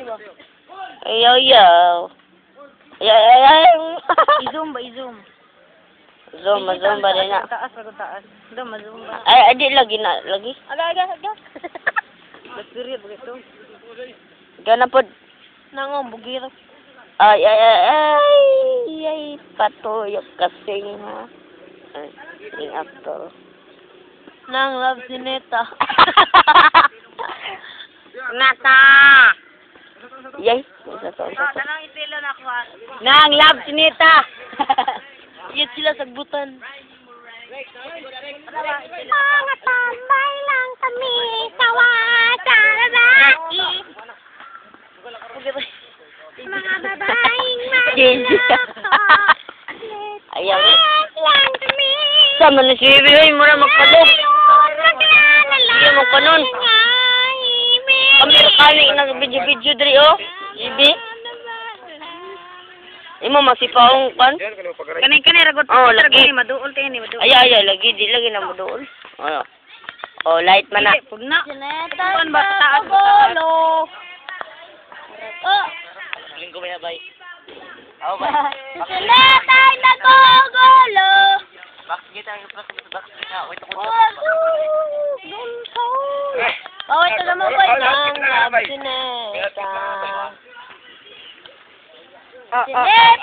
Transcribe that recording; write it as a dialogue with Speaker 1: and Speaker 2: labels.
Speaker 1: Diba?
Speaker 2: Ayaw, ayaw. Ayaw, ayaw, ayaw.
Speaker 1: I-zoom ba, i-zoom?
Speaker 2: Zoom, zoom ba rin na?
Speaker 1: Taas, bago taas. Doon, ma-zoom ba?
Speaker 2: Ay, ay, di lagi na, lagi.
Speaker 1: Aga, aga, aga. Last period, bagay ito.
Speaker 2: Gana pod.
Speaker 1: Nangong, bugiro.
Speaker 2: Ay, ay, ay, ay, ay, patuyok kasing ha. Ay, yung actor.
Speaker 1: Nang love si Neta.
Speaker 2: Nata! Yay! Isa to, isa to.
Speaker 1: Tanang ipilo na ako.
Speaker 2: Nang love si Nita!
Speaker 1: Iyat sila sagbutan.
Speaker 2: Mga tambay lang kami sa lalaki.
Speaker 3: Mga babaeng
Speaker 2: Ayaw.
Speaker 3: lang kami.
Speaker 2: Sama na si Bibi, hoy, mura magpalog. Hindi mo kanon. Kami kani nag video-video diri oh. Bibi. Imo masipaong kan?
Speaker 1: Kanay kanay ragot.
Speaker 2: Oh, lagi.
Speaker 1: Maduol tayo ni maduol.
Speaker 2: Ay ay ay, lagi di lagi na mo dool. Oh. Oh, light man na.
Speaker 1: Pug na.
Speaker 3: Sineta
Speaker 1: Kuan ba taas?
Speaker 3: Gulo. Oh,
Speaker 2: Linggo ba bay?
Speaker 3: si Sineta ay nagugulo.
Speaker 1: Oh, ito naman ba?
Speaker 2: Ang love si Neta.
Speaker 3: Sineta